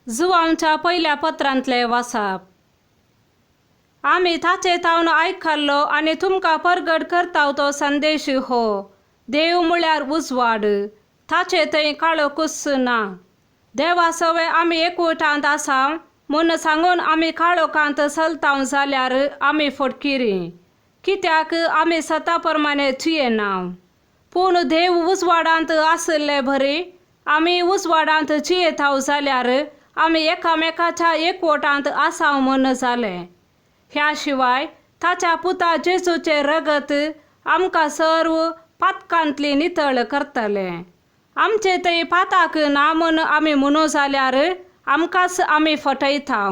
जुवांवच्या पयल्या पत्रांतलें वासाप. आमी ताचे तावन आयकल्लो आनी तुमकां परगट करता तो संदेश हो, देव म्हळ्यार उजवाड, ताचे थंय काळोखूच ना. देवा सवे आमी एकवटांत आसा म्हूण सांगून आमी काळोखांत चलता जाल्यार आमी फटकिरी, कित्याक आमी सता प्रमाणे जियेना. पूण देव उजवाडांत आशिल्ले बरी आमी उजवाडांत जियेता जाल्यार आमी एकामेकाच्या एकवटांत आसा म्हूण जालें. ह्या शिवाय ताच्या पुता जेजूचें रगत आमकां सर्व पातकांतली नितळ करतलें. आमचे थंय पाताक ना म्हूण आमी म्हणू जाल्यार आमकांच आमी फटयता,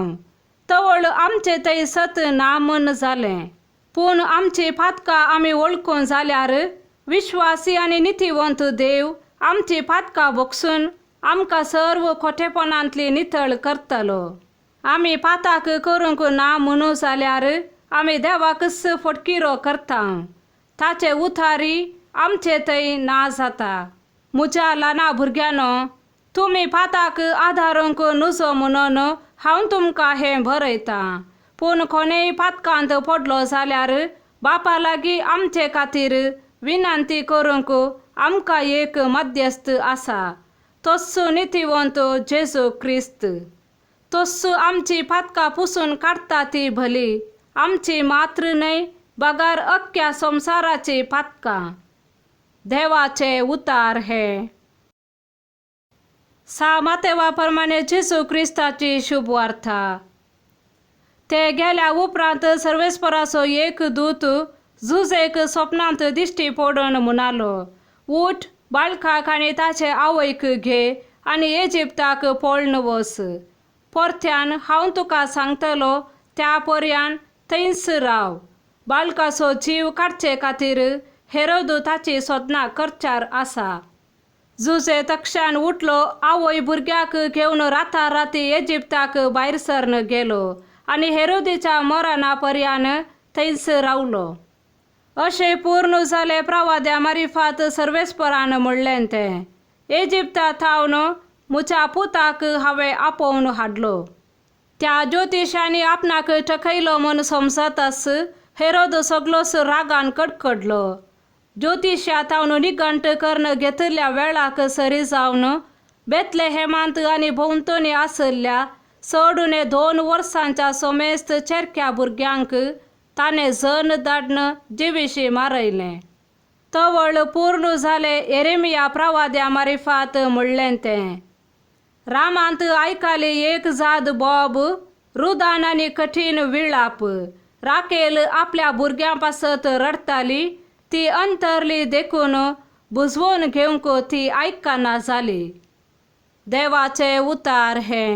तवळ आमचे थंय सत ना म्हूण जालें. पूण आमची पातकां आमी वळखून जाल्यार विश्वासी आनी नितीवंत देव आमची पातकां भोगसून आमकां सर्व खोटेपणांतली नितळ करतलो. आमी पाताक करूंक ना म्हणू जाल्यार आमी देवाकच फटकिरो करता, ताचे उतारी आमचे थंय ना जाता. म्हज्या ल्हाना भुरग्यांनो, तुमी पाताक आदारूंक नुजो म्हणून हांव तुमकां हें बरयतां. पूण कोणेय पातकांत पडलो जाल्यार बापा लागीं आमचे खातीर विनंती करूंक आमकां एक मध्यस्थ आसा, तोच नितीवंत जेजू क्रिस्त. तोच आमची पातकां पुसून काडटा ती भली आमची मात्र न्हय बगर अख्ख्या संवसाराची पातकां. देवाचे उतार हे. सा मातेवा प्रमाणे जेजू क्रिस्ताची शुभ वार्ता. ते गेल्या उपरांत सर्वेस्पराचो एक दूत जुजेक स्वप्नांत दिश्टी पडून म्हणालो, उठ, बाळकाक आनी ताचे आवयक घे आनी इजिप्ताक पळून वच. परत्यान हांव तुका सांगतलो त्या पर्यान थंयच राव. बाळकाचो जीव काडचे खातीर हेरोद ताची सोदनां करच्यार आसा. जुजे तक्षान उठलो, आवय भुरग्याक घेवन राताराती इजिप्ताक भायर सरन गेलो आनी हेरोदीच्या मरणा पर्यान थंयच रावलो. अशें पूर्ण जालें प्रवाद्या मारिफात सर्वेस्परान म्हणलें तें, इजिप्ता थावन म्हज्या पुताक हांवें आपोवन हाडलो. त्या ज्योतिशांनी आपणाक ठकयलो म्हूण समजताच हेरोद सगलोच रागान कडकडलो. ज्योतिशा थावन निघंट करून घेतिल्ल्या वेळाक सरी जावन बेतलेहेमांत आनी भोंवतणी आशिल्ल्या चड उणे 2 वर्सांच्या समेस्त चेरक्या भुरग्यांक ताणें जन धाडून जिविशी मारयलें. तवळ पूर्ण जालें एरेमिया प्रवाद्या मारिफात म्हणलें तें, रामांत आयकाली एक जाद बोब, रुदान आनी कठीण विळाप. राकेल आपल्या भुरग्यां पासत रडटाली, ती अंतरली देखून बुजवून घेवंक ती आयकना जाली. देवाचे उतार हे.